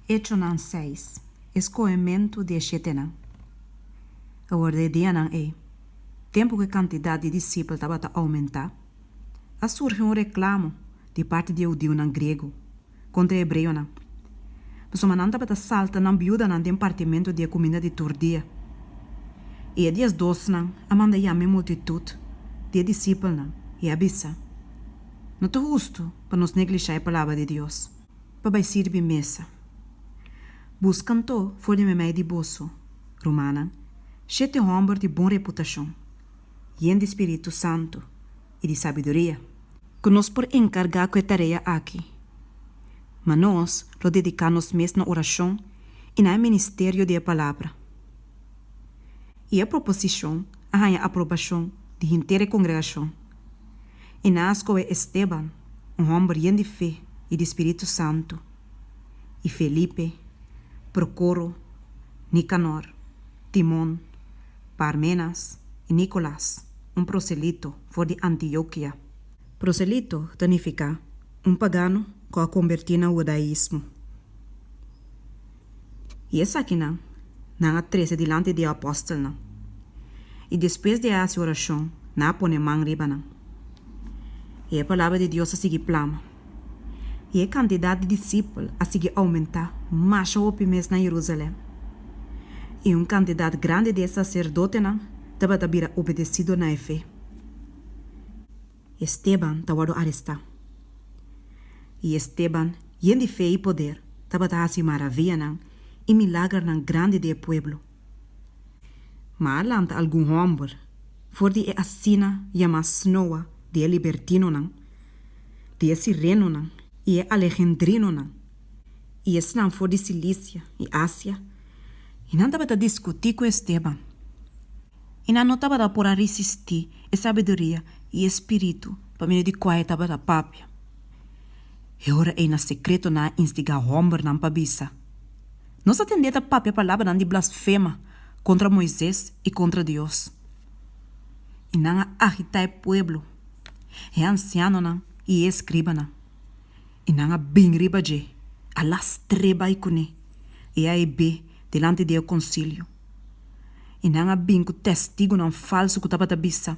Echonan seis, E skohementu di e shetenan. Awor den e dianan ei, tempu ku e kantidat di disipel tabata oumentá, a surgi un reklamo di parti di e hudiunan griego kontra e hebreonan, pasobra nan tabata salta nan biudanan den partimentu di e kuminda di tur dia. I e diesdosnan a manda yama e multitut di e disipelnan i a bisa, No ta hustu pa nos neglishá e palabra di Dios pa bai sirbi mesa. Buska anto for di meimei di boso, rumannan, shete hòmber di bon reputashon, yen di spiritu santu i di sabiduria, ku nos por enkargá ku e tarea aki. Ma nos lo dediká nos mes na orashon i na e ministerio di e palabra. I e proposishon a haña aprobashon di henter e kongregashon. I nan a skohe Esteban, un hòmber yen di fe i di spiritu santu, i Felipe, Prokoro, Nikanor, Timon, Parmenas i Nikolas, un proselito for di Antiokia. Proselito ta nifiká un pagano ku a kombertí na hudaismo. I esakinan nan a trese dilanti di e apòstelnan, i despues di a hasi orashon nan a pone man riba nan. I e palabra di Dios a sigui plama, i e kantidat di disipel a sigui oumentá masha hopi mes na Yerusalèm, i un kantidat grandi di e saserdotenan tabata bira obedesido na e fe. Esteban ta wòrdu arestá. I Esteban, yen di fe i poder, tabata hasi maravianan i milagernan grandi di e pueblo. Ma a lanta algun hòmber for di e asina yamá snoa di e libertinonan, di e sirenonan i e alegendrinonan, i esnan for di Silisia i Asia, i nan tabata diskutí ku Esteban. I nan no tabata por a risistí e sabiduria i e spiritu pa medio di kua e tabata papia. E ora ei na sekreto nan a instigá hòmbernan pa bisa, Nos a tendé ta papia palabranan di blasfema kontra Moises i kontra Dios. I nan a agitá e pueblo, e ansianonan i e eskribanan, i nan a bin riba dje, a lastr'é bai kuné i a hib'é dilanti di e konsilio. I nan a bin ku testigunan falsu ku tabata bisa,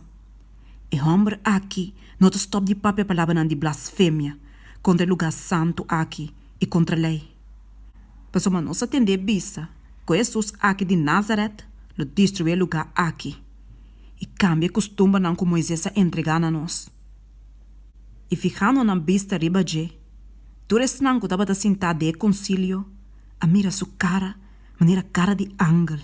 E hòmber aki no ta stòp di papia palabranan di blasfemia kontra e lugá santu aki i kontra lei. Pasobra nos a tend'é bisa ku e Hesus aki di Názarèt lo destruí e lugá aki i kambia e kustumbernan ku Moises a entregá na nos. I fihando nan bista riba dje, tur esnan ku tabata sintá den e konsilio a mira su kara manera kara di angel.